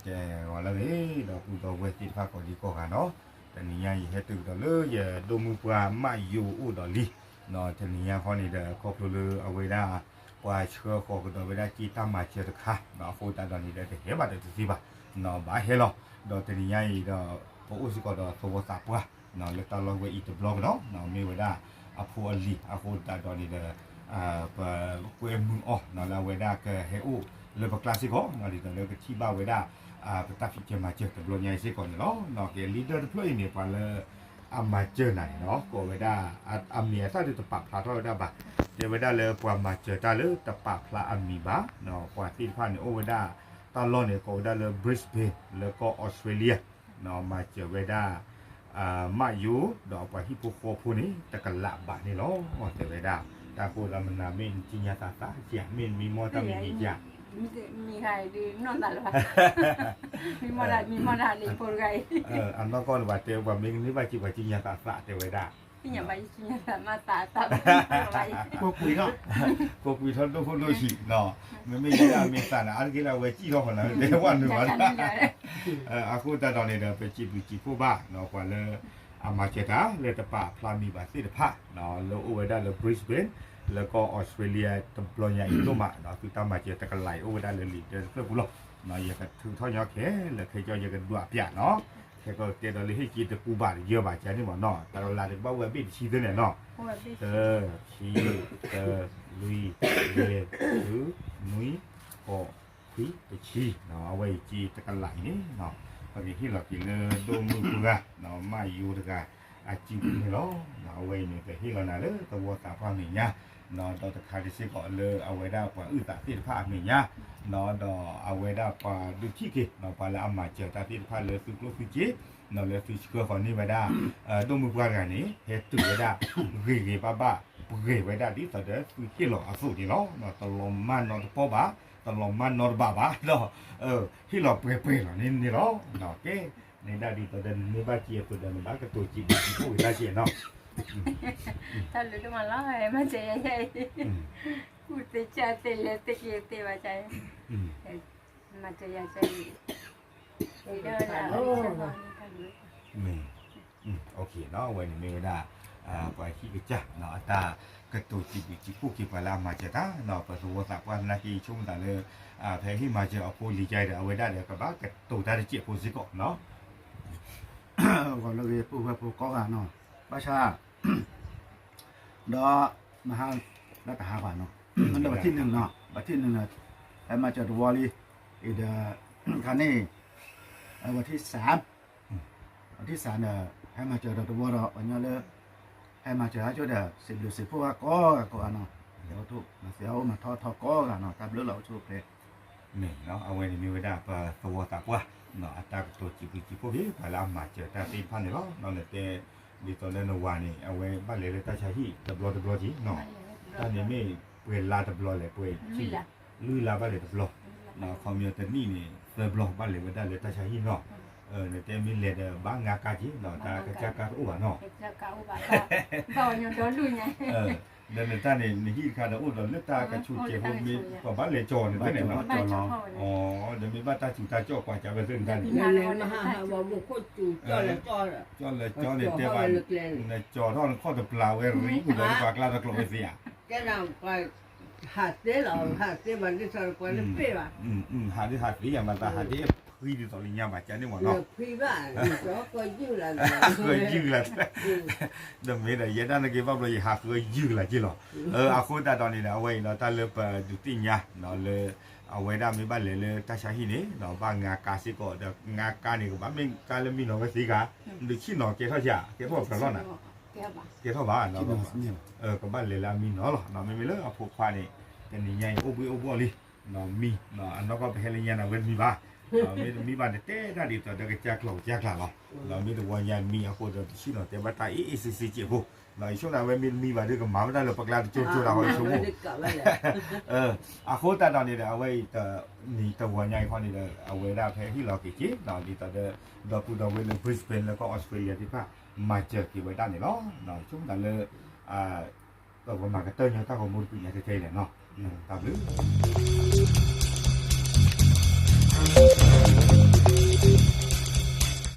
ကဲ ဂီၤလၢအဂ့ၤ ဒီပုၢ်ဒီဝဲၢ်သ့ၣ်တဖၣ်ကိးဒံကိးဂၤနီၤ, တနံၤညါအံၤဟဲတုၤကဒီးလၢယဒိၣ်မုၢ်ပှၢ်မးယိၤအိၣ်ဒီးလံ, တနံၤညါခီန့ၣ်ဒီး ခီဖျိလၢအဝဲဒၣ် ပှၤဆှၢဃီၤကဒီးဝဲဒၣ်က့တၢ်မၤစၢၤတခါ, အဃိသတးဒီးန့ၣ်ဒီး တဟဲဘၣ်ဒီးတသ့ဘၣ်, ဘၣ်ဟဲလီၤ, ဒီးတနံၤညါအံၤဒီး ပအိၣ်စ့ၢ်ကီးဒီးသဝီသးပှၢ် လၢတၢ်လီၢ်ဝဲအံၤတဘျီကဒီး မ့ၢ်ဝဲဒၣ် အဖိအလံၤ အဃိသတးဒီးန့ၣ်ဒီး ပကွဲမုာ်အီၤ လၢအဝဲဒၣ်ကဟဲအိၣ်လၢပကျါစ့ၢ်ကီး ဒ်သိးလၢကထံၣ်ဘၣ်ဝဲဒၣ် ပတၢ်ဖံးစၢၤမၤစၢၤတဘျီညါအံၤစ့ၢ်ကီးန့ၣ်လီၤ. ကဲ leader တဖျၢၣ်အံၤန့ၣ် ပှၤလၢအမၤစၢၤနၤန့ၣ်နီၤ ကိးဝဲဒၣ် အမံၤအသၣ်ဒုးတပာ်ဖျါထီၣ်ဝဲဒၣ်ဘၣ်, တဲဝဲဒၣ်လၢပှၤမၤစၢၤတၢ်လၢတပာ်ဖျါအမံၤဘၣ်, ပှၤသ့ၣ်တဖၣ်န့ၣ်အိၣ်ဝဲဒၣ် တၢ်လီၢ်န့ၣ် ကိးဝဲဒၣ်လၢ Brisbane လၢကီၢ် Australia မၤစၢၤဝဲဒၣ် မးယိၤ ဒီးပှၤဟံၣ်ဖိဃီဖိန့ၣ် တကလးဘးန့ၣ်လီၤ. တဲဝဲဒၣ် တၢ်ဃိဒီးမနၤမ့ၢ်နစံၣ်ညါသးသးကဲ မ့ၢ်နမံမီၢ်တၢ်မံၤမံၤကဲ မံၤဂၤဒုးနီၢ်သးလၢၤဘၣ်, မံမီၢ်တၢ်မံၤမီၢ်တၢ်လၢဖိတဂၤအံၤ အနီၢ်ကီၢ်န့ၣ်ဘၣ်တဲ ပှၤမ့ၢ်ကန့ၢ်ဘၣ်က့ၤပှၤစံၣ်ညါသးသးတဲဝဲဒၣ် စံၣ်ညါဘၣ်ယစံၣ်ညါသးမၤသးသး ကိးကွံာ်ထီၣ် ကိးကွံာ်ထီၣ်ဒိၣ်ခိၣ်ဒိၣ်ဆံးနီၤ, မ့မ့ၢ်ယဲဒၣ်မ့ၢ်သးန့ၣ် အါတက့ၢ်လၢအဝဲစံၣ်ထီၣ်ဃီနီၤ တဲဝဲနုာ်ဘၣ် အဃိသတးဒီးန့ၣ်ဒီး ပစံးဘျုးစံးဖှိၣ်ဘၣ်နီၤ ပှၤလၢအမၤစၢၤတၢ်လၢတပာ်ဖျါမံၤဘၣ်သ့ၣ်တဖၣ် လၢအိၣ်ဝဲဒၣ်လၢ Brisbane လၢကီၢ် Australia တဘျီညါအံၤဒိၣ်မး သုတၢ်မၤစၢၤတကလးအံၤအိၣ်ဝဲဒၣ်လၢ leader တဖျၢၣ်ပူၤလီၤ. ယကထုးထီၣ်ညီခဲလၢာ်ခဲကၠီယကဒွးပၠးနီၤ, ခဲကီးတဲဒီးလၢဟ့ၣ်က့ၤတကူဘၣ်တယၢဘၣ်ကန့ၣ်မ့ၢ်နီၤ တကလးတကဘၣ်ဝဲဘ့ၣ်တဆံသၢန့ၣ်နီၤ, တၢ ခံ တၢ လွံၢ် ယဲၢ် ဃု နွံ ဃိး ခွံ တဆံ, အဝဲအံၤက့ၤတကလးအံၤန့ၣ် ပကဟ့ၣ်လီၤက့ၤလၢဒိၣ်မုၢ်ပှၢ် မးယိၤတဂၤ အစုပူၤန့ၣ်လီၤ. အဝဲအံၤန့ၣ် ပဟ့ၣ်လီၤနၤလၢသဝီသးပှၢ်အမဲာ်ညါ ဒီးတခါတစ့ၢ်ကီးလၢအဝဲဒၣ်ပှၤအုၣ်သးသ့ၣ်တဖၣ်အမဲာ်ညါ ဒီးအဝဲဒၣ်ပှၤဒုးထံၣ်က့ၤ ပှၤလၢအမၤစၢၤတၢ်သ့ၣ်တဖၣ်လၢသုကျိၣ်သုစ့ လၢသုဆှၢဃီၤန့ၢ်ဝဲဒၣ် ဒိၣ်မုၢ်ပှၢ်တဂၤန့ၣ် ဟဲတုၤဝဲဒၣ် ဂ့ၤဂ့ၤဘၣ်ဘၣ် ပှဲၤဝဲဒၣ်ဒ်သိးဒီးသုဟ့ၣ်လီၤအသိးန့ၣ်လီၤ. တလီၤမၢ်နီတပီၢ်ဘၣ် တလီၤမၢ်နီတဘးဘၣ်ဒီး ဟ့ၣ်လီၤပှဲၤပှဲၤလီၤန့ၣ်န့ၣ်လီၤ. ကဲ န့ၣ်ဒၣ်ဒ်သိးဒီးနမ့ၢ်ဘၣ်စံးအသိးဒီး နဘၣ်ကတိၤစံးဘျုးစံးဖှိၣ်က့ၤတၢ်က့ၤနီၤ တၢ်ဘျုးဒိၣ်မးလီၤ မၤစၢၤယၤယဲအံၤ ကူၣ်သ့စၢ်သ့လဲၤသ့က့ၤသ့ဘၣ်ကါ မၤစၢၤယၤကါအံၤ မ့ၢ် အဝဲန့ၣ်မ့ၢ်ဝဲဒၣ် ပှၤဟံၣ်ကစၢ် အတၢ်ကတိၤစံးဘျုးစံးဖှိၣ်က့ၤပှၤလၢအမၤစၢၤတၢ်နီၤ ပသဝီသးပှၢ်နာ်က့ ဆိကမိၣ်သးလၢ ဖဲဟ့ၣ်မၤစၢၤအဖိလံၤကါအံၤဒီး အဝဲဒၣ်ဒီးကဘၣ်ကတိၤတၢ်တစဲးဖိစ့ၢ်ကီးနီၤ ဂီၤလၢဂ့ၤပုၢ်ဝဲၢ်ဖိကိးဂၤနီၤ ဘၣ်ဆၣ် ဒီး မဟါ လၢတဟါပှၤနီၤ ဒီးပထံၣ်နုာ်နီၤ ပထံၣ်နုာ်နီၤ ဟဲမၤစၢၤတဝီလံ အံၤဒီး ခါန့ၣ် ပထံၣ်စး ပထံၣ်စးဒီး ဟဲမၤစၢၤဒီးတဝီဒီး ပှၤညီလၢ ဟဲမၤစၢၤဟးကၠိဒီး စံးဘျုးစံးဖှိၣ်ဘၣ်ကိးဂၤကိးဂၤနီၤ မၤသ့အအိၣ်မၤထီၣ်ထီကိးဂၤနီၤ တၢ်ဘျုးလီၤအိၣ်ဆူၣ်အိၣ်ချ့ မ့ၢ်နီၤ အဝဲန့ၣ်မ့ၢ်ဝဲဒၣ်ပသဝီသးပှၢ် အတၢ်ကတိၤစံးဘျုးစံးဖှိၣ်က့ၤ ပှၤလၢအမၤစၢၤတၢ်သ့ၣ်တဖၣ်န့ၣ်လီၤ. နတဲ ဒ်သိးလၢနဝၤန့ၣ် အဝဲဘၣ်လဲၤလၢတၢ်ဆါဟံၣ်တဘျီတဘျီက့ၤနီၤ တၢ်န့ၣ်မ့ၢ်ပှဲၤလါတဘျီလဲၣ် ပှဲၤ လွံၢ်လါဘၣ်လဲၤတဘျီ ခီပညီတနံၣ်န့ၣ် သၢဘျီ ဘၣ်လဲၤဝဲဒၣ်လၢတၢ်ဆါဟံၣ်နီၤ နတဲမ့ၢ်လဲၤဒီးဘၣ်ငါကါက့ၤနီၤ တၢ်ကစၢ်ကါတအိၣ်ဘၣ်နီၤ ဒီးနတၢ်န့ၣ် နဟံၣ်တခါဒီးအိၣ်ဒီးလၢတၢ်ကဆူးကဲးဖိမ့ၢ် ပှၤဘၣ်လဲၤကၠီၤန့ၣ်သ့ၣ်န့ၣ်နီၤ ဒီးမ့ၢ်ဘၣ်တၢ်ဆူးတၢ်ကၠီၣ်ကွၢ်ကးဝဲသ့ၣ်န့ၣ်တၢ်န့ၣ် ကၠီၣ်လၢကၠီန့ၣ်တဲဘၣ် နကၠီထီၣ်နခီၣ်တပျၢ်ဝဲရံၣ်ဒီးပှၤကျါတကျိးဝဲသ့ဧါ ဟးသ့လီၤ ဟးသ့ဘၣ်ဒ်သိးပှၤလၢပ့ၢ်ဘၣ် ဟးဒ်ဟးသ့ယမၤသးဟးဒ်ဖှံဒ်သိးလၢညါဘၣ်ကန့ၣ်မ့ၢ်နီၤ ဃၢယုၢ်လၢ ဒီးမ့ၢ်ဒီးယဲဒၣ်နက့ၤဘၣ်ဘျီယဟးဃၢယုၢ်လၢက့ၤလီၤ အဃိသတးဒီးန့ၣ်ဒီး အဝဲအံၤဒီးတၢ်လၢပဒုးသ့ၣ်ညါလၢ အဝဲဒၣ်မ့ၢ်ဘၣ်လဲၤလၢတၢ်ဆါဟံၣ်န့ၣ် ဘၣ်ငါကါစ့ၢ်ကီး ဒီးငါကါန့ၣ် ကဘၣ်မ့ၢ်ကါလၢမံနီၤဝဲသ့ဂၤ ဒုးဆ့ၣ်နီၤကဲထီၣ်ယၤ ကဲထီၣ်ပှဲၤလီၤနၤ ကဲထီၣ်ဘၣ် ကဘၣ်လဲၤလၢအမံနီၤလီၤ မ့မ့ၢ်လၢအဖိခွါန့ၣ် တနံၤညါအံၤအိၣ်ဘှ့ၣ်အိၣ်ဘှီၣ်လံ မံ အနီၢ်ကီၢ်ပဟဲလၢညါန့ၣ် အဝဲတမံဘၣ် မ့ၢ်တမံဘၣ်န့ၣ် တဲတၢ်ဒ်သိးဒီးကစၢ်ကျိာ်ကစၢ်ကျါလီၤ မ့ၢ်တဝီညါမံအဃိဒီး တဆ့ၣ်နီၤတဲဘၣ်တၢ်အ့ၣ်အ့ၣ်စ့စ့က့ၤအဃိ ယဆိကမိၣ်သးဝဲမ့ၢ်တမံဘၣ်ဒီးကမၤဝဲဒၣ်လၢပကျါတကၠိကၠိတၢ်ဃီယဆိကမိၣ် အဃိသတးဒီးန့ၣ်ဒီး အဝဲအံၤ နံၤတဝီညါအံၤခီန့ၣ်ဒီး အဝဲဒၣ်ဖဲဟ့ၣ်လီၤက့ၤက့ၤ ဒ်သိးဒီး ဒီပုၢ်ဒီဝဲၢ်လၢ Brisbane လၢကီၢ် Australia သ့ၣ်တဖၣ် မၤစၢၤက့ၤဝဲဒၣ်န့ၣ်လီၤ. ဆိကမိၣ်သးလၢ ပကမၤကတၢၢ်ညီတၢ်ဂီၤမူတပူၤညါထဲထဲအံၤလဲၣ်နီၤ တၢ်ဘျုး